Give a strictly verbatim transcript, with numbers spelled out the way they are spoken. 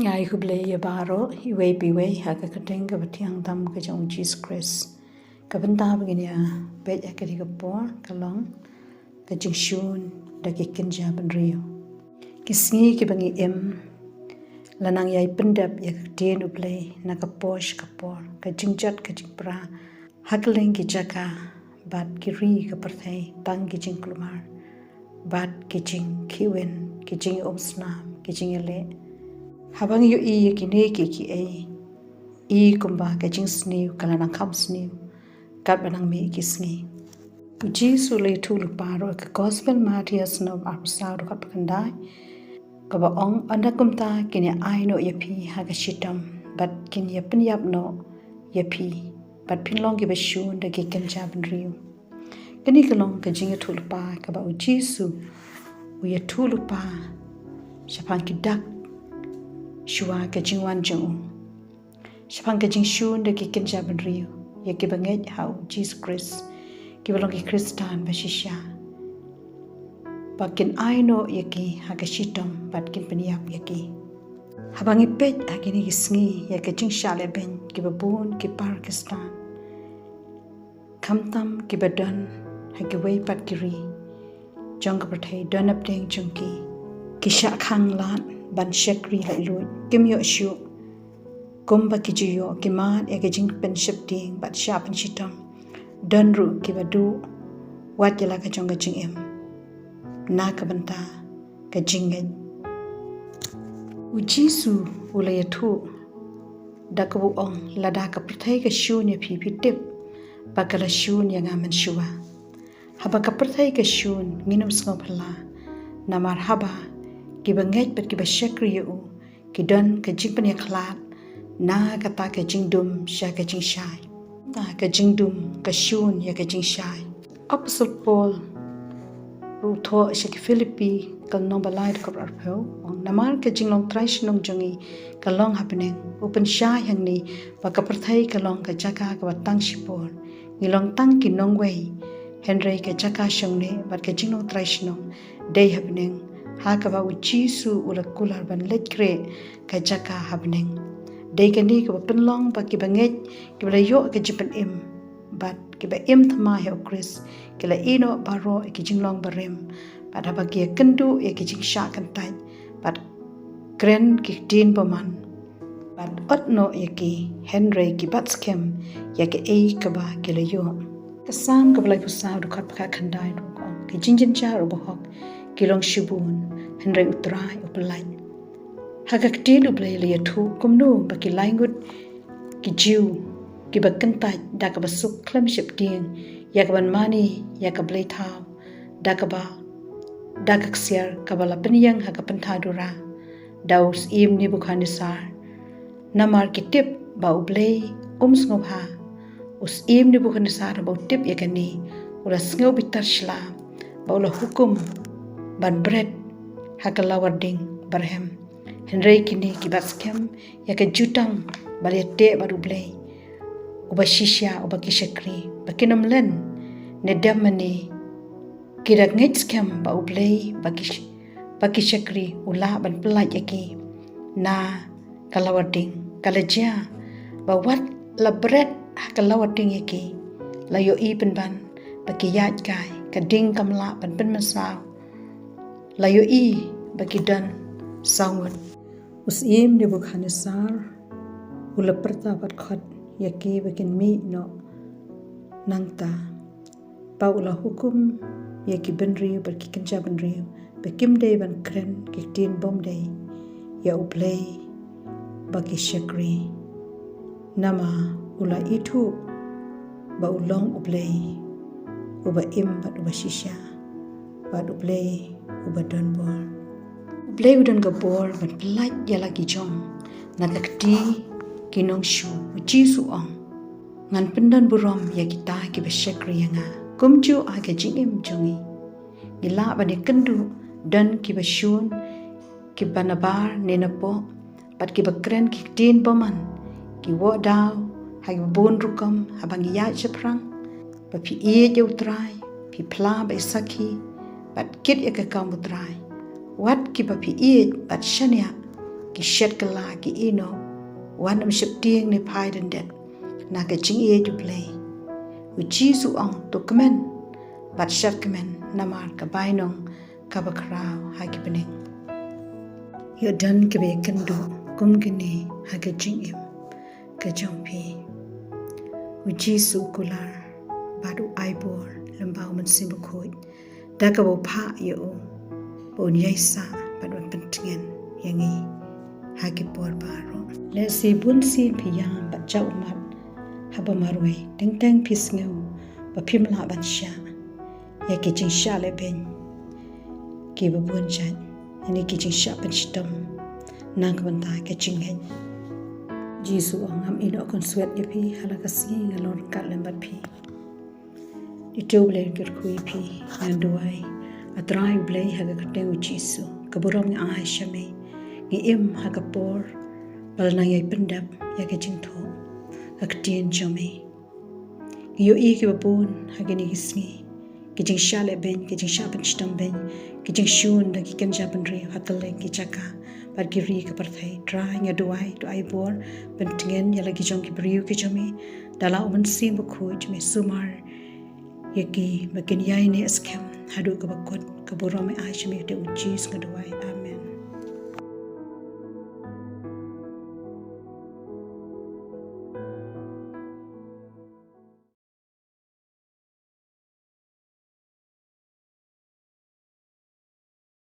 Ngi ai khublei ïa baroh, iwei pa iwei, ha ka kyrteng kaba thiang tam ka jong u Jisu Khrist. Ka bynta ba ngin ïa peit ha kane ka por ka long ka jingshun da ki kynja bynriew. Ki sngi kiba ngi im, la nang ïai pyndep ïa ka ktien U Blei na ka por sha ka por, ka jingjot ka jingpra, ha kylleng ki jaka bad ki ri ka pyrthei, tang ki jingkulmar bad ki jingkhih win, ki jingïaumsnam, ki jingïaleh. Haba ngi ïohi ïa kine kiei kiei, i kumba ka jingsniew ka la nang kham sniew katba nang mih ki sngi. U Jisu u la ïathuh lypa ruh ha ka Gospel Mathaios, lynnong arphew saw, dkhot ba khyndai, kaba ong, ynda kumta kin ïa ai noh ïa phi ha ka shitom, bad kin ïa pynïap noh ïa phi, bad phin long kiba shun da ki kynja bynriew. Kane ka long ka jingïathuh lypa kaba u Jisu u ïathuh lypa shaphang ki dak shuwa ka jingwan jong u, shaphang ka jingshun da ki kynja bynriew ïa kiba ngeit ha u Jisu Khrist, kiba long ki Khristan ba shisha, ba kin ai noh ïa ki ha ka shitom bad kin pynïap ïa ki. Haba ngi peit ha kine ki sngi ïa ka jingshah lehbeiñ kiba bun ki par Khristan, khamtam kiba don ha kiwei pat ki ri jong ka pyrthei, don napdeng jong ki ki shah khang lad ban shakri laitluid, kim ïoh shuh kumba ki ju ïoh, ki mad ïa ka jingpynsheptieng bad shah pynshitom. Don ruh kiba duh wat ïa la ka jong ka jingim na ka bynta ka jingngeit. U Jisu u la ïathuh da kaba u ong, lada ka pyrthei ka shun ïa phi, phi tip ba ka la shun ïa nga mynshuwa. Haba ka pyrthei ka shun, ngin ym sngewphylla, namar haba kiba ngeit bad kiba shakri ïa u ki don ka jingpynïakhlad na kata ka jingdum sha ka jingshai. Ta ka jingdum ka shun ïa ka jingshai. Apostol Paul ruh u thoh sha ki Philippi, ka lynnong ba lai, dkhot arphew, ong, namar ka jinglong trai shnong jong ngi ka long ha bneng. U pynshai hangne ba ka pyrthei ka long ka jaka kaba tang shipor. Ngi long tang ki nongwei, hynrei ka jaka shongneh bad ka jinglong trai shnong dei ha bneng, ha kaba u Jisu u la kular ban leit khreh ka jaka ha bneng. Dei kane kaba pynlong ba kiba ngeit, kiba la ïoh ka jingpynim bad kiba im thymmai ha u Khrist, ki la ïehnoh baroh ïa ki jinglong barim, bad haba ki ïakynduh ïa ki jingshah kyntait bad kren ki ktien bymman, bad ot noh ïa ki, hynrei ki bat skhem ïa kaei kaba ki la ïoh. Ka Salm kaba laiphew saw, dkhot ba khatkhyndai ruh ka ong, ki jingjynjar u bahok ki long shibun, hynrei u Trai u pyllait. Ha ka ktien U Blei la ïathuh kumno ba ki lai ngut ki Jiw kiba kyntait da kaba suk khlem sheptieng ïa ka ban mane ïa ka blei thaw, da kaba, da ka ksiar kaba la pynïeng ha ka pyntha dura da u syiem Nebukhadnessar. Namar ki tip ba U Blei um sngewbha. U syiem Nebukhadnessar ba u tip ïa kane, u la sngew bitar shla, ba u la hukum ban bret ha ka lawar ding barhem. Hynrei kine ki bat skhem ïa ka jutang ba la ïateh bad U Blei uba shisha, uba ki shakri, ba kin ym len ne dem mane. Ki da ngeit skhem ba U Blei ba ki sh-, ba ki shakri u lah ban pyllait ïa ki na ka lawar ding. Ka la jia ba wat la bret ha ka lawar ding ïa ki, la ïohi pynban ba ki ïaid kai, ka ding kam lah ban pynmynsaw. La ïohi ba ki don saw ngut. U syiem Nebukhadnessar u la pyrta bad khot ïa ki ba kin mih noh nangta. Ba u la hukum ïa ki bynriew bad ki kynja bynriew ba kim dei ban kren ki ktien bym dei ïa U Blei ba ki shakri. Namar u la ithuh ba u long U Blei uba im bad uba shisha, bad U Blei uba don bor. U Blei u don ka bor ban pyllait ïa la ki jong na ka kti ki nongshu. U Jisu u ong, ngan pyndon burom ïa kita kiba shakri ïa nga. Kumjuh ha ka jingim jong ngi, ngi lah ban ïakynduh, don kiba shun, kiba nabar ne napoh, bad kiba kren ki ktien bymman, ki woh daw ha kiba bun rukom haba ngi ïaid shaphrang. Ba phi ïeit ïa U Trai, phi phla bad ïa sakhi bad kit ïa ka kam U Trai. Wat kiba phi ïeit bad shaniah, ki shet kylla ki ïehnoh, wat nym sheptieng ne phai dyndet na ka jingïeit U Blei. U Jisu u ong, to kmen bad shad kmen, namar ka bainong kaba khraw ha ki bneng. Ïoh don kiba ïakynduh kum kine ha ka jingim ka jong phi. U Jisu u kular bad u ai bor lyngba U Mynsiem Bakhuid da kaba u phah ïa u ba un ïaisah bad ban pyntngen ïa ngi ha ki por baroh. Lehse bun sien phi ïam bad jaw ummat haba marwei, teng teng phi sngew ba phim lah ban shah ïa ki jingshah lehbeiñ kiba bun jait, ne ki jingshah pynshitom na ka bynta ka jingngeit. Jisu u ong, ngam ïehnoh khunswet ïa phi ha la ka sngi, ngan long ryngkat lem bad phi. Ïa to U Blei un kyrkhu ïa phi. Ngan duwai. A Trai U Blei, ha ka kyrteng U Jisu, ka burom ngi ai sha me. Ngi im ha ka por ba la nang ïai pyndep ïa ka jingthoh ka ktien jong me. Ngi ïohi kiba bun ha kine ki sngi, ki jingshah lehbeiñ, ki jingshah pynshitom beiñ, ki jingshun da ki kynja bynriew ha kylleng ki jaka bad ki ri ka pyrthei. Trai, nga duwai to ai bor pyntngen ïa la ki jong ki briew ki jong me da la U Mynsiem Bakhuid jong me, sumar ïa ki ba kin ïaineh skhem haduh kaba kut. Ka burom ngi ai sha me, ha ka kyrteng U Jisu nga duwai. Amen.